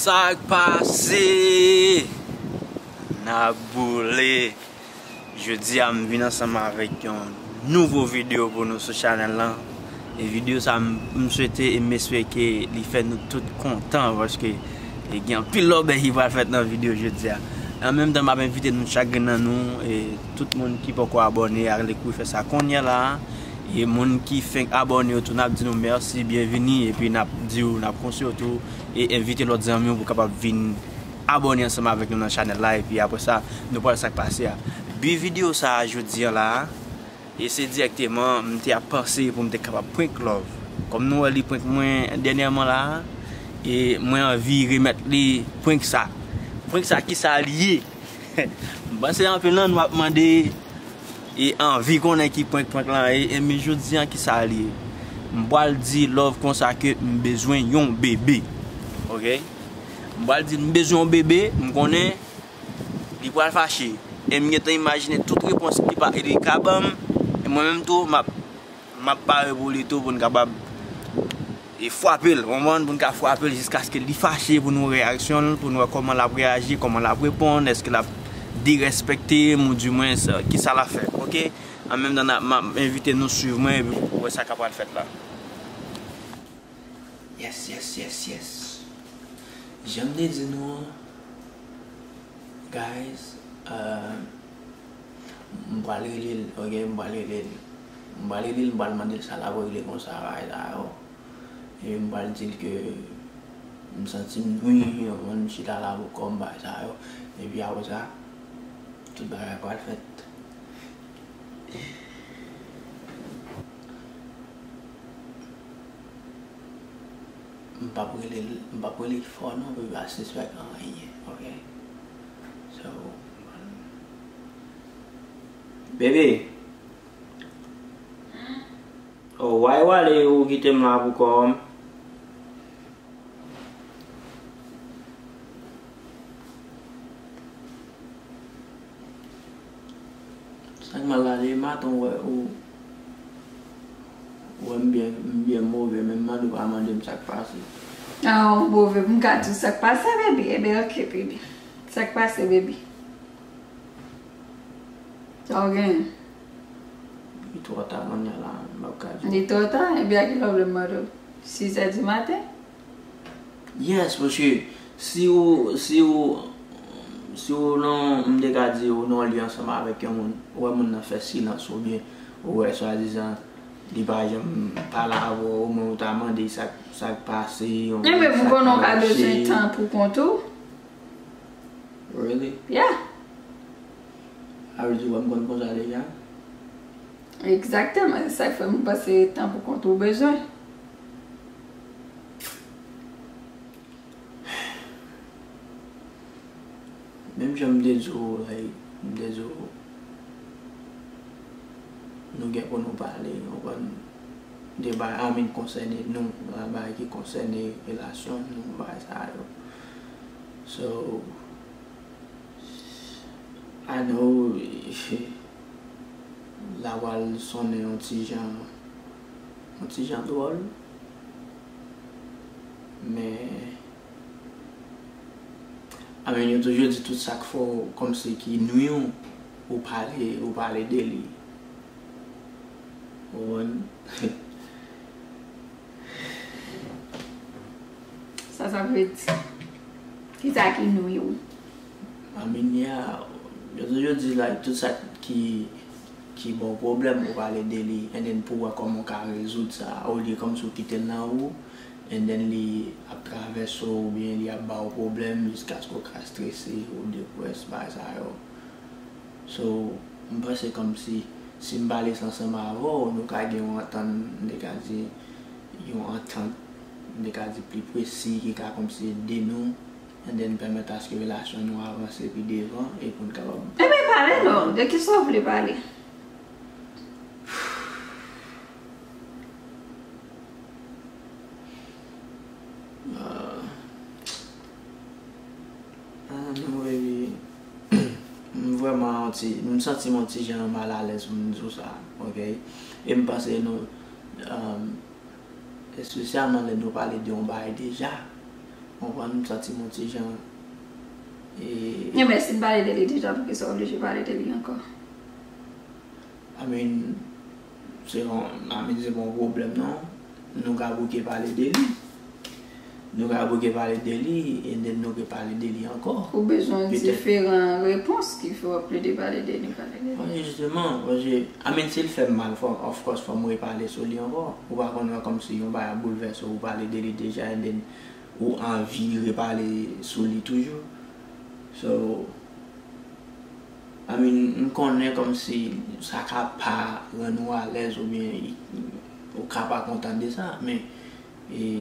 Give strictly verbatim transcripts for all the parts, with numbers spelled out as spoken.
Sa k pase? N ap boule. Jodi a, m vin ansanm avèk yon nouvo videyo pou nou sou chanèl lan. E videyo sa, m, m swete e m espere ke li fè nou tout kontan, paske e gen anpil lòbèy ki pral fèt nan videyo jodi a. An menm tan, m ap envite nou chak grenn nan nou, e tout moun ki poko abòne, ale kouri fè sa kounye a la. E moun ki fenk abòne yo tou, n ap di nou mèsi, byenvini, epi n ap di w, n ap konseye w tou, e envite lòt zanmi w pou kapab vin abòne ansanm avèk nou nan chanèl la, epi apre sa, nou pral sa k pase a. Bi videyo sa a jodi a la, e se dirèkteman, m te ap panse pou m te kapab prank Love. Kòm nou wè li prank mwen dènyèman la, e mwen anvi remèt li prank sa. Prank sa, kisa li ye? M panse anpil nan nou ap mande e anvi konnen ki prank prank lan ye, e men jodi a kisa li ye? M pral di Love konsa ke m bezwen yon bebe. Oke? M pral di m bezwen yon bebe, m konnen li pral fache. E m gentan imajine tout repons li pa, li ka ban m, e mwen menm tou, m ap, m ap pare pou li tou pou n kapab e frape l, konprann, pou n ka frape l jiskaske li fache, pou nou wè reyaksyon l, pou nou wè kòman l ap reyaji, kòman l ap reponn, èske l ap derespèkte m oudimwens kisa l ap fè, oke? An menm tan, n ap, m ap envite nou swiv mwen epi pou wè sa k ap pral fèt la. Yes, yes, yes, yes. Jan m te di nou an, guys, euh, m pral rele l, oke, m pral rele l. M pral rele l, m pral mande l sa l ap regle konsa, bagay sa yo. Epi m pral di l ke m santi m nwi, m chita la pou kò m, bagay sa yo. Epi apre sa, tout bagay pral fèt. M p ap rele l, m p ap rele l fò non, pou l pa sispèk anyen, oke? So, bebe. Oh, why w ale, ou kite m la pou kò m? Sa k mal la, de maten w wè, ou, ou wè m byen, m byen move, men m mande w pa mande m sa k pase. Ah, ou move, pou m ka di w sa k pase, baby? Ebyen, oke, baby. Sa k pase, baby? Sa w genyen? Li twò ta kounye a la, m p ap ka di w. Li twò ta? Ebyen, a kilè w vle m mande w? Sis è di maten? Yes, paske si ou, si ou, si ou nan, m te ka di ou nan yon lye ansanm avèk yon moun, ou wè moun nan fè silans oubyen ou wè swadizan li pa janm pale avè w, omwen ou ta mande sa, sa k pase, yon... Ebyen, pou konnen w ka bezwen tan pou kont ou. Really? Yeah. Sa vle di w wè m konn konsa deja? Egzakteman, se sa k fè m panse tan pou kont ou bezwen. Menm jan m te di w, like, m te di w, nou gen pou nou pale, ou konprann, de bagay, I mean, konsène nou, bagay ki konsène relasyon nou, bagay sa yo. So, I know, la pral sonnen yon ti jan, yon ti jan dwòl, men, I mean, yo toujou di tout sa k fè w kòmsi ki nwi w, ou pale, ou pale de li. Ou konprann? Sa sa vle di? Kisa ki nwi w? I mean, yeah, yo toujou di, like, tout sa ki, ki ba w pwoblèm, ou pale de li, and then pou wè kòman w ka rezoud sa, olye kòmsi w kite l nan ou, and then li ap travèse w, oubyen li ap ba w pwoblèm jiskaske w ka strese, ou deprès, bagay sa yo. So, m panse kòmsi, si m pale sa ansanm avè w, nou ka gen yon antann, m te ka di, yon antant, m te ka di pli presi, ki ka kòmsi ede nou, and then pèmèt aske relasyon nou avanse pi devan, e pou n kapab... Ebyen, pale non, de kisa w vle pale? Ah. Ah, non, baby. M vrèman yon ti, m santi m yon ti jan malalèz pou m di w sa, oke? E m panse nou, um, espesyalman lè nou pale de yon bagay deja, konprann, m santi m yon ti jan. E Ebyen, si n pale de li deja, poukisa w oblije pale de li ankò? I mean, se yon, I mean, se pa yon pwoblèm non. Nou ka bouke pale de li. Nou ka bouke pale de li, and then nou ke pale de li ankò. Ou bezwen diferan repons ki fè w plede pale de li, pale de li. Wi, jisteman, paske, I mean, si l fè m mal, fò, of course, fò m repale sou li ankò. Ou pa konn wè kòmsi yon bagay ap boulvèse w, ou pale de li deja, and then ou anvi repale sou li toujou. So, I mean, m konnen kòmsi sa ka pa rann ou alèz oubyen ou ka pa kontan de sa, men e,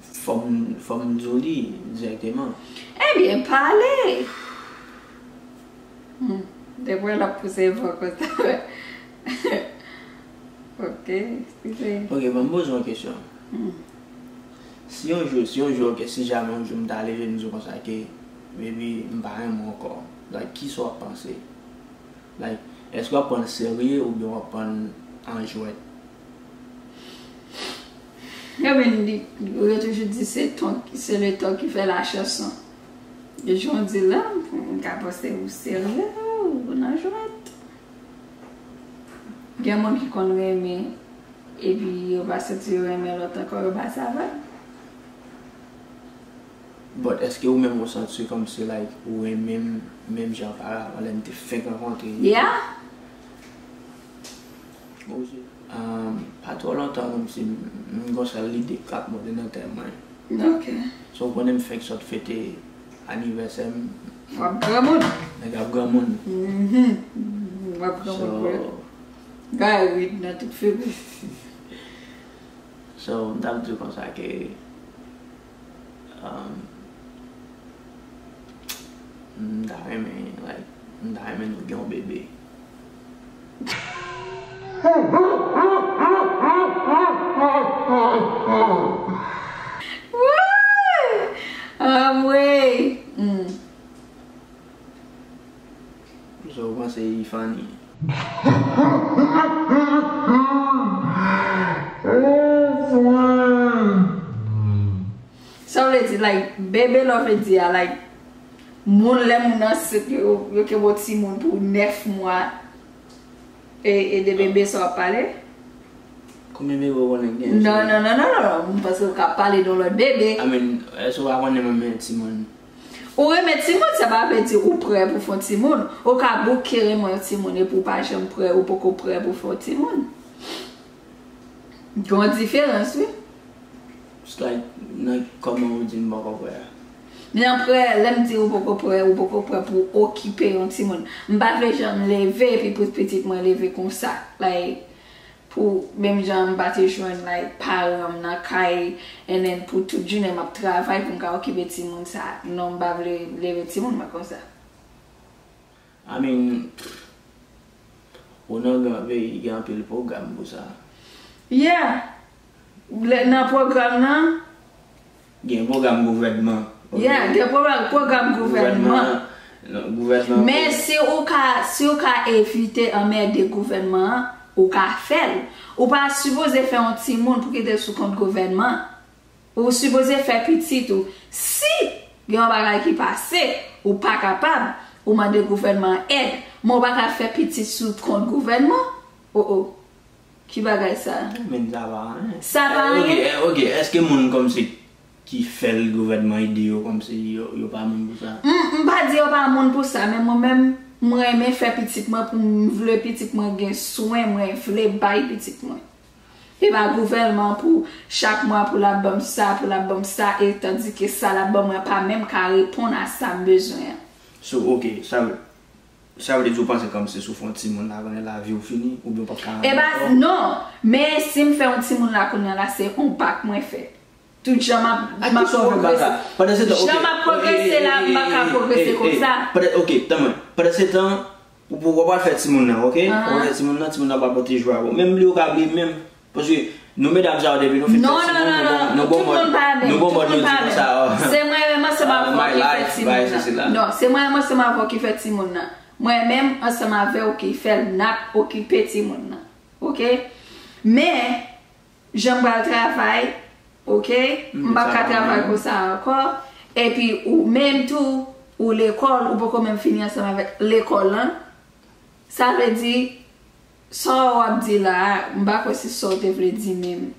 fò m, fò m di w li dirèkteman. Ebyen, pale! Hmm. Depi w wè l ap pouse vwa konsa. Ok, eskize. Ok, ban m poze w yon kesyon. Hmm. Si yon jou, si yon jou, ok, si jamè yon jou m ta leve m di w konsa ke, baby, m pa renmen w ankò. Like, kisa w ap panse? Like, èske w ap pran l serye oubyen w ap pran l an jwèt? Ebyen, li, yo toujou di se ton, c'est le temps qui fait la chanson. E jan w di la, m ka panse ou serye, ou nan jwèt. Gen moun ki konn renmen, epi yo pa santi yo renmen lòt ankò, yo pa sav. But èske ou menm ou santi kòmsi like ou renmen m menm jan oparavan lè n te fenk rankontre? Yeah. Bon, se, um, pa twò lontan kòmsi m, m gon sèl lide k ap monte nan tèt mwen. Ok. So, ou konnen m fenk sot fete anivèsè m. W ap granmoun. Nèg ap granmoun. Mhm. W ap granmoun vre. So, Guy Reed nan tout figi. so, m t ap di w konsa ke um, m ta renmen, like, m ta renmen nou gen yon bebe. Woy! Anmwey! Hmm. So, ou panse li funny? Sa vle di, like, bebe lè w vle di a, like, moun, lè moun ansent, yo, yo kenbe w timoun pou nèf mwa, e, e de bebe sa w ap pale? Konbyen bebe ou konnen gen? Non, non, non, non, non, non. M panse w ka pale de yon lòt bebe. I mean, èske ou pa konnen mwen menm timoun? Ou renmen timoun, sa pa vle di ou prè pou fè yon timoun. Ou ka bouke renmen yon timoun epi ou pa janm prè, ou poko prè pou fè yon timoun. Gen yon diferans, wi. It's like, nan kòman ou di m poko prè a? Nan prè, lè m di ou poko prè, ou poko prè pou okipe yon timoun. M pa vle janm leve epi pou pitit mwen leve konsa. Like, pou menm jan m pa te jwenn, like, paran m nan kay, and then pou tout jounen m ap travay pou m ka okipe timoun sa. Non, m pa vle leve timoun mwen konsa. I mean, ou nan gran peyi, gen anpil pwogram pou sa. Yeah. Lè nan pwogram nan, Gen pwogram gouvènman. Ok. Yeah, gen pwogram, pwogram gouvènman. Gouvènman. Non, gouvènman. Men si ou ka, si ou ka evite anmède gouvènman an, ou ka fè l. Ou pa sipoze fè yon timoun pou kite l sou kont gouvènman. Ou sipoze fè pitit ou. Si gen yon bagay ki pase, ou pa kapab, ou mande gouvènman an èd. Men ou pa ka fè pitit sou kont gouvènman. Oh, oh. Ki bagay sa? Men sa pa anyen. Sa pa Eh, ok, anyen? Eh, ok, èske moun kòmsi ki fè l gouvènman ede yo kòmsi yo, yo pa moun pou sa? M, m pa di yo pa moun pou sa, men mwen menm, mwen renmen fè pitit mwen pou m vle pitit mwen gen swen, mwen vle bay pitit mwen. E pa gouvènman pou chak mwa pou l ap ban m sa, pou l ap ban m sa, e tandike sa l ap ban mwen pa menm ka reponn a sa m bezwen an. So, ok, sa vle, sa vle di ou panse kòmsi si w fè yon timoun la konnen lavi w fini, oubyen w p ap ka E ba, non, men si m fè yon timoun la kounye a la, se yon bak mwen fè. Tout jan m ap, A m ap kisa w fè bak la? pwogrese. Pandan se tan, ok, Jan m ap pwogrese la, m pa ka pwogrese konsa. Ok, tann mwen. Pandan se tan, ou pou w pral fè timoun nan, ok? Ou pral fè timoun nan, timoun nan pa pral pote jwa pou ou. Menm li ou ka bliye menm. Paske nou medam sa yo depi nou fin fè timoun, nou gon, nou gon mòd, nou gon mòd nou di konsa, oh. Se mwen menm ansanm avè w ki fè Life, timoun bagay sesi nan. la. Non, se mwen menm ansanm avè w ki fè timoun nan. Mwen menm ansanm avè w ki fè l, n ap okipe timoun nan. Ok? Men, jan m pral travay, Ok? M p ap ka travay konsa ankò. Epi ou menm tou, ou lekòl, ou poko menm fini ansanm avèk lekòl lan. Sa vle di, sa w ap di la a, m pa kwè se sa w te vle di menm.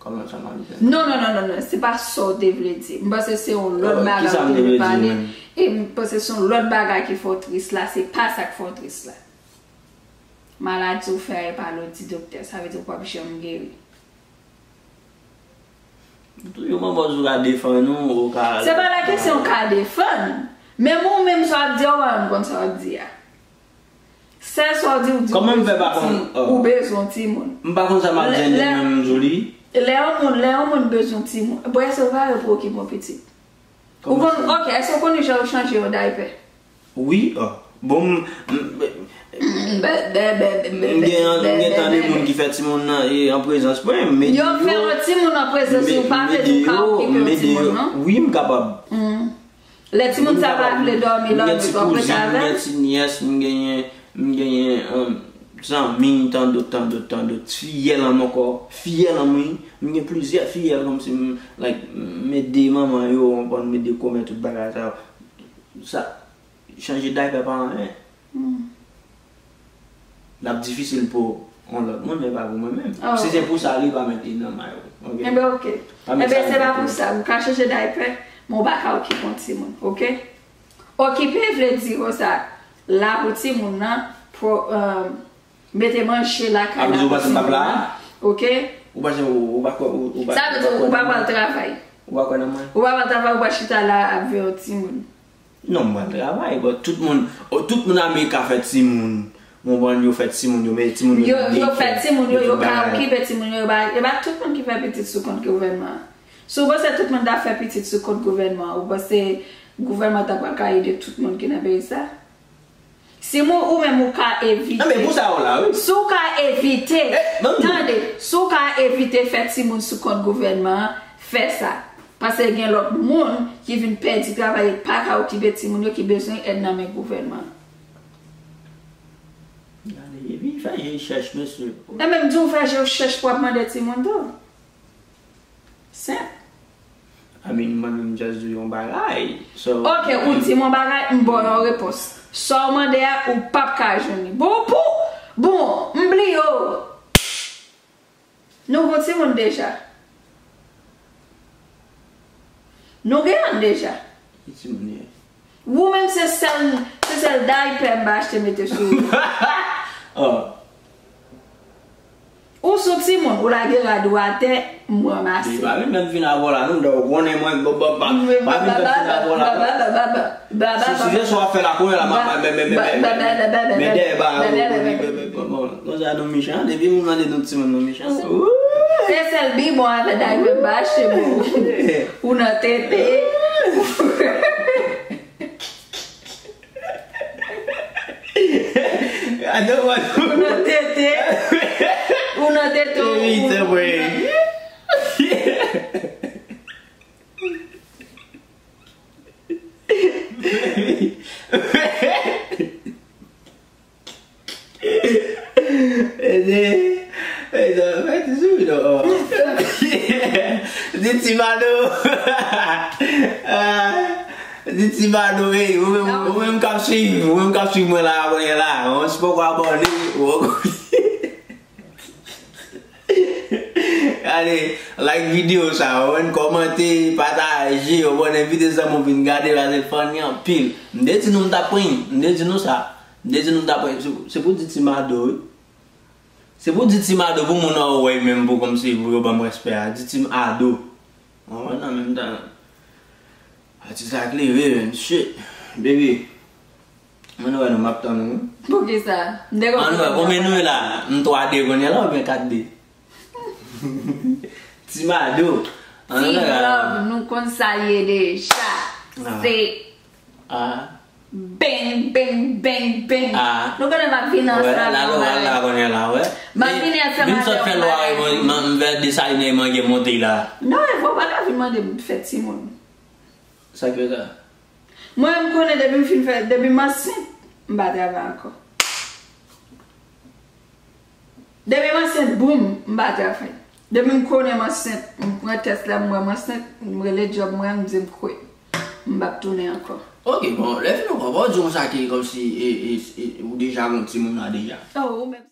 Kòman sa m ap di? Non, non, non, non, non, se pa sa w te vle di. M panse se yon lòt bagay ou te vle pale. E m panse se yon lòt bagay ki fè w tris la, se pa sa k fè w tris la. Maladi ou fè a, e pa lè w di doktè, sa vle di ou p ap janm geri. Toujou manman ou ka defann ou, ou ka... Se pa la kesyon ka defann. Menm ou menm sa w ap di a, ou pa menm konn sa w ap di a. Sèl sa w di, ou di ou bezwen yon timoun. Ou bezwen yon timoun. M pa konn sa m ap di menm, Jolie. Lè yon moun, lè yon moun bezwen yon timoun, bon, èske ou pare pou okipe yon pitit? Ou konn, ok, èske ou konnen jan yo chanje yon daypè? Wi, oh. Bon, m, m, m gen, m gen tan de moun ki fè timoun nan, e, an prezans mwen, m ede yo. Yo fè yon timoun an prezans ou, pa vle di ou ka okipe yon timoun, non? Wi, m kapab. Lè timoun sa pa vle dòmi, lòt jou w ap rete avè l. M gen ti kouzin, m gen ti nyès, m genyen, m genyen, um, zanmi, tandot, tandot, tandot, fiyèl an m ankò, fiyèl an m wi. M gen plizyè fiyèl kòmsi m, like, m ede manman yo, w konprann, m ede kòmè tout bagay sa yo. Sa, chanje daypè pa anyen. L ap difisil pou yon lòt moun, men pa pou mwen menm. Si se pou sa, li pa mete nan may ou. Ok? Enben, ok. Enben, se pa pou sa. Ou ka chanje daypè, men ou pa ka okipe yon timoun, ok? Okipe vle di konsa, la pou timoun nan, mete manje lakay la pou timoun nan, ok? Ou pa, ou pa, ou pa, sa vle di ou pa pral travay. Ou pa kwè nan mwen? Ou pa pral travay, ou pa chita la ap veye yon timoun. Non, m pral travay, but tout moun, oh, tout moun Amerik ka fè timoun. Ou konprann, yo fè timoun, yo mete timoun yo nan daycare, yo fè timoun yo, yo ka okipe timoun yo, yo pa, e pa tout moun ki fè pitit sou kont gouvènman an. Si w panse tout moun ta fè pitit sou kont gouvènman an, ou panse gouvèman an ta pral ka ede tout moun ki nan peyi sa? Si ou menm ou ka evite. Nan, men pou sa yo la, wi. Si w ka evite, tande, si w ka evite fè timoun sou kont gouvènman an, fè sa. Paske gen lòt moun ki vin pèdi travay e pa ka okipe timoun yo ki bezwen èd nan men gouvènman an. Gade, epi fè je chèch, mesye. E menm di w fè je w chèch pou w ap mande timoun tou. Senp. I mean, mwen menm just di yon bagay. So, ok, ou di m yon bagay, m ba w yon repons. Sa w mande a, ou p ap ka jwenn li. Bon, pou, bon, m bliye w. Nou gon timoun deja. Nou gen youn deja. Ki timoun ye? Ou menm se sèl, se sèl daypè m pa achte mete sou ou. Oh. Ou sou timoun, ou lage rad ou atè, m ranmase. Li pa vin mèt vin avè w la, non, dè ou konnen mwen, pa vin mèt vin avè w la, non. Si, si se sa w ap fè la, kounye a la, m ap, men, men, men, men, men, men, dèyè ba, bon, konsa nou mechan, depi moun mande nou timoun nou mechan. Se sèl bibwon avè daypè m pa achte pou ou. Ou nan tete. Ou nan tete. Ou nan tete. Ou nan tete. Ede, ede, mete sou wi non. Di ti Mado. Ah, di ti Mado, ey, ou menm, ou menm k ap swiv, ou menm k ap swiv mwen la, kounye a la. Ou si poko abòne, ou poko. Gade, like videyo sa, ou konn kòmante, pataje, ou konn envite zanmi w vin gade, paske l funny anpil. M te di nou m t ap pran, m te di nou sa. M te di nou m t ap pran, se, se pou di ti Mado, wi. Se pou di ti Mado pou moun nan wè menm pou kòmsi pou yo ban m respè a. Di ti Mado. Mwen nan menm tan. Atis la klere, man, shit. Baby. Ann wè non, m ap tann ou. Poukisa? M te konn. Ann wè, konbyen nou ye la? M twa de kounye a la oubyen kat de? Ti Mado. Ann wè. Ti Love, nou konn sa l ye deja. Ah. Se bang, bang, bang, bang. Ah. Nou konnen m ap vin ansanm. Wè, la, la, la, kounye a la, wè. M ap vin ansanm avè w. Vin sot fè lwa, m, m, m vè Desalin e manje monte la. Non, e vre, w pa ka vin mande m fè timoun. Sa k fè sa? Mwen, m konnen depi m fin fè, depi m ansent, m pa travay ankò. Depi m ansent, boum, m pa travay. Depi m konnen m ansent, m pran tès la, m wè m ansent, m rele djòb mwen, m di m kwit. M p ap tounen ankò. Ok, bon, lè fini ankò, bon, di konsa ke kòmsi e, e, e, ou deja gon timoun la deja. Oh, ou menm.